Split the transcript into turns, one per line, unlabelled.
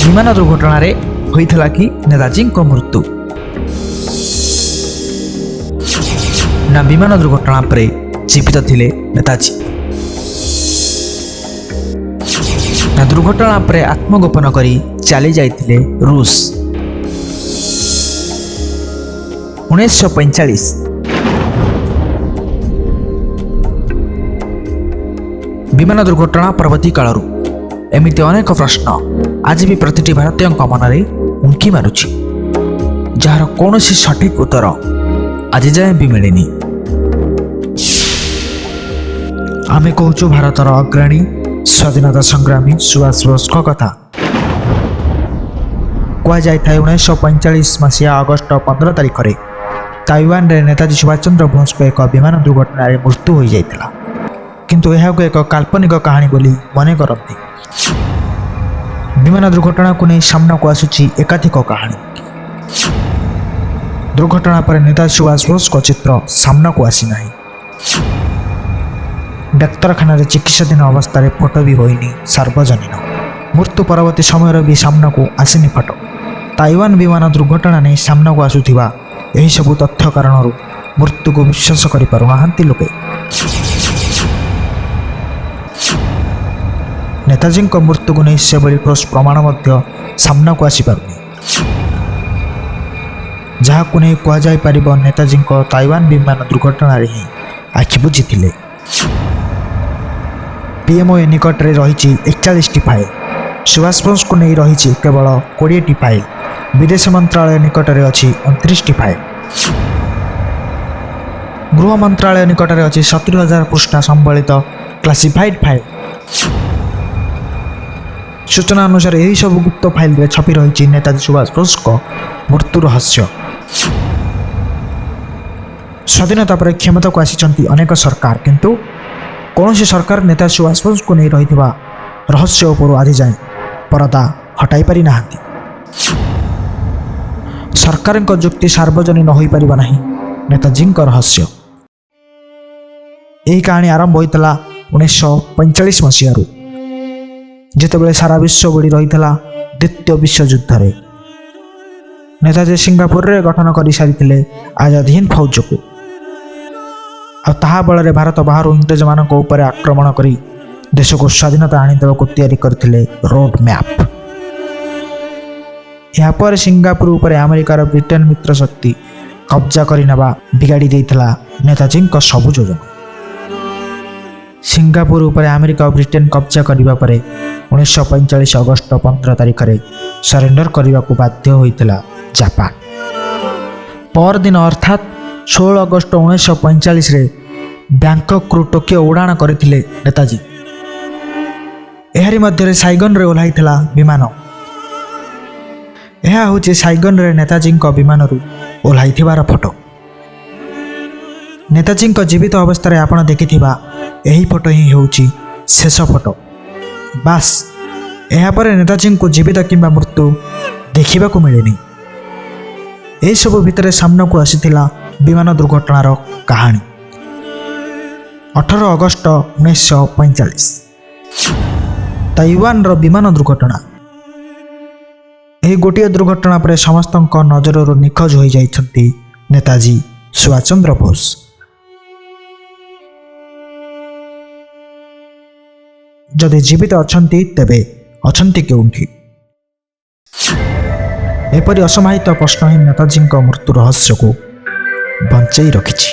ବିମାନ ଦୁର୍ଘଟଣାରେ ହୋଇଥିଲା କି ନେତାଜୀଙ୍କ ମୃତ୍ୟୁ, ନା ବିମାନ ଦୁର୍ଘଟଣା ପରେ ଜୀବିତ ଥିଲେ ନେତାଜୀ, ନା ଦୁର୍ଘଟଣା ପରେ ଆତ୍ମଗୋପନ କରି ଚାଲି ଯାଇଥିଲେ ରୁଷ? 1945 ବିମାନ ଦୁର୍ଘଟଣା ପରବର୍ତ୍ତୀ କାଳରୁ ଏମିତି ଅନେକ ପ୍ରଶ୍ନ ଆଜି ବି ପ୍ରତିଟି ଭାରତୀୟଙ୍କ ମନରେ ଉଙ୍କି ମାରୁଛି, ଯାହାର କୌଣସି ସଠିକ୍ ଉତ୍ତର ଆଜି ଯାଏଁ ବି ମିଳିନି। ଆମେ କହୁଛୁ ଭାରତର ଅଗ୍ରଣୀ ସ୍ୱାଧୀନତା ସଂଗ୍ରାମୀ ସୁଭାଷ ବୋଷଙ୍କ କଥା। କୁହାଯାଇଥାଏ 1945 ମସିହା ଅଗଷ୍ଟ 15 ତାରିଖରେ ତାଇୱାନରେ ନେତାଜୀ ସୁଭାଷ ଚନ୍ଦ୍ର ବୋଷଙ୍କ ଏକ ବିମାନ ଦୁର୍ଘଟଣାରେ ମୃତ୍ୟୁ ହୋଇଯାଇଥିଲା, କିନ୍ତୁ ଏହାକୁ ଏକ କାଳ୍ପନିକ କାହାଣୀ ବୋଲି ମନେ କରନ୍ତି। ବିମାନ ଦୁର୍ଘଟଣାକୁ ନେଇ ସାମ୍ନାକୁ ଆସୁଛି ଏକାଧିକ କାହାଣୀ। ଦୁର୍ଘଟଣା ପରେ ନେତାଜୀ ସୁଭାଷ ବୋଷଙ୍କ ଚିତ୍ର ସାମ୍ନାକୁ ଆସିନାହିଁ। ଡାକ୍ତରଖାନାରେ ଚିକିତ୍ସାଧୀନ ଅବସ୍ଥାରେ ଫଟୋ ବି ହୋଇନି ସାର୍ବଜନୀନ। ମୃତ୍ୟୁ ପରବର୍ତ୍ତୀ ସମୟରେ ବି ସାମ୍ନାକୁ ଆସିନି ଫଟୋ। ତାଇୱାନ ବିମାନ ଦୁର୍ଘଟଣା ନେଇ ସାମ୍ନାକୁ ଆସୁଥିବା ଏହିସବୁ ତଥ୍ୟ କାରଣରୁ ମୃତ୍ୟୁକୁ ବିଶ୍ୱାସ କରିପାରୁନାହାନ୍ତି ଲୋକେ। ନେତାଜୀଙ୍କ ମୃତ୍ୟୁକୁ ନେଇ ସେଭଳି ଠୋସ୍ ପ୍ରମାଣ ମଧ୍ୟ ସାମ୍ନାକୁ ଆସିପାରୁନି, ଯାହାକୁ ନେଇ କୁହାଯାଇପାରିବ ନେତାଜୀଙ୍କ ତାଇୱାନ ବିମାନ ଦୁର୍ଘଟଣାରେ ହିଁ ଆଖି ବୁଜିଥିଲେ। ପିଏମ୍ଓ ନିକଟରେ ରହିଛି 41ଟି ଫାଇଲ୍। ସୁଭାଷ ବୋଷଙ୍କୁ ନେଇ ରହିଛି କେବଳ 20ଟି ଫାଇଲ୍। ବିଦେଶ ମନ୍ତ୍ରାଳୟ ନିକଟରେ ଅଛି 29ଟି ଫାଇଲ୍। ଗୃହ ମନ୍ତ୍ରାଳୟ ନିକଟରେ ଅଛି 70,000 ପୃଷ୍ଠା ସମ୍ବଳିତ କ୍ଲାସିଫାଇଡ୍ ଫାଇଲ୍। ସୂଚନା ଅନୁସାରେ ଏହିସବୁ ଗୁପ୍ତ ଫାଇଲ୍ରେ ଛପି ରହିଛି ନେତାଜୀ ସୁଭାଷ ବୋଷଙ୍କ ମୃତ୍ୟୁ ରହସ୍ୟ। ସ୍ୱାଧୀନତା ପରେ କ୍ଷମତାକୁ ଆସିଛନ୍ତି ଅନେକ ସରକାର, କିନ୍ତୁ କୌଣସି ସରକାର ନେତାଜୀ ସୁଭାଷ ବୋଷଙ୍କୁ ନେଇ ରହିଥିବା ରହସ୍ୟ ଉପରୁ ଆଜି ଯାଏଁ ପରଦା ହଟାଇ ପାରିନାହାନ୍ତି। ସରକାରଙ୍କ ଯୁକ୍ତି ସାର୍ବଜନୀନ ହୋଇପାରିବ ନାହିଁ ନେତାଜୀଙ୍କ ରହସ୍ୟ। ଏହି କାହାଣୀ ଆରମ୍ଭ ହୋଇଥିଲା 1945 ମସିହାରୁ, ଯେତେବେଳେ ସାରା ବିଶ୍ୱ ବୁଡ଼ି ରହିଥିଲା ଦ୍ୱିତୀୟ ବିଶ୍ୱଯୁଦ୍ଧରେ। ନେତାଜୀ ସିଙ୍ଗାପୁରରେ ଗଠନ କରିସାରିଥିଲେ ଆଜାଦ ହିନ୍ଦ ଫୌଜକୁ, ଆଉ ତାହା ବଳରେ ଭାରତ ବାହାରୁ ଇଂରେଜମାନଙ୍କ ଉପରେ ଆକ୍ରମଣ କରି ଦେଶକୁ ସ୍ୱାଧୀନତା ଆଣିଦେବାକୁ ତିଆରି କରିଥିଲେ ରୋଡ୍ ମ୍ୟାପ୍। ଏହାପରେ ସିଙ୍ଗାପୁର ଉପରେ ଆମେରିକାର ବ୍ରିଟେନ ମିତ୍ର ଶକ୍ତି କବ୍ଜା କରିନେବା ବିଗାଡ଼ି ଦେଇଥିଲା ନେତାଜୀଙ୍କ ସବୁ ଯୋଜନା। ସିଙ୍ଗାପୁର ଉପରେ ଆମେରିକା ଓ ବ୍ରିଟେନ କବ୍ଜା କରିବା ପରେ 1945 ଅଗଷ୍ଟ 15 ତାରିଖରେ ସରେଣ୍ଡର କରିବାକୁ ବାଧ୍ୟ ହୋଇଥିଲା ଜାପାନ। ପରଦିନ ଅର୍ଥାତ୍ 16 ଅଗଷ୍ଟ 1945ରେ ବ୍ୟାଙ୍କକରୁ ଟୋକିଓ ଉଡ଼ାଣ କରିଥିଲେ ନେତାଜୀ। ଏହାରି ମଧ୍ୟରେ ସାଇଗନରେ ଓହ୍ଲାଇଥିଲା ବିମାନ। ଏହା ହେଉଛି ସାଇଗନରେ ନେତାଜୀଙ୍କ ବିମାନରୁ ଓହ୍ଲାଇଥିବାର ଫଟୋ। ନେତାଜୀଙ୍କ ଜୀବିତ ଅବସ୍ଥାରେ ଆପଣ ଦେଖିଥିବା ଏହି ଫଟୋ ହିଁ ହେଉଛି ଶେଷ ଫଟୋ। ବାସ୍, ଏହାପରେ ନେତାଜୀଙ୍କୁ ଜୀବିତ କିମ୍ବା ମୃତ୍ୟୁ ଦେଖିବାକୁ ମିଳିନି। ଏସବୁ ଭିତରେ ସାମ୍ନାକୁ ଆସିଥିଲା ବିମାନ ଦୁର୍ଘଟଣାର କାହାଣୀ। 18 ଅଗଷ୍ଟ 1945 ତାଇୱାନର ବିମାନ ଦୁର୍ଘଟଣା। ଏହି ଗୋଟିଏ ଦୁର୍ଘଟଣା ପରେ ସମସ୍ତଙ୍କ ନଜରରୁ ନିଖୋଜ ହୋଇଯାଇଛନ୍ତି ନେତାଜୀ ସୁଭାଷ ଚନ୍ଦ୍ର ବୋଷ। ଯଦି ଜୀବିତ ଅଛନ୍ତି ତେବେ ଅଛନ୍ତି କେଉଁଠି? ଏପରି ଅସମାହିତ ପ୍ରଶ୍ନ ହିଁ ନେତାଜୀଙ୍କ ମୃତ୍ୟୁ ରହସ୍ୟକୁ ବଞ୍ଚେଇ ରଖିଛି।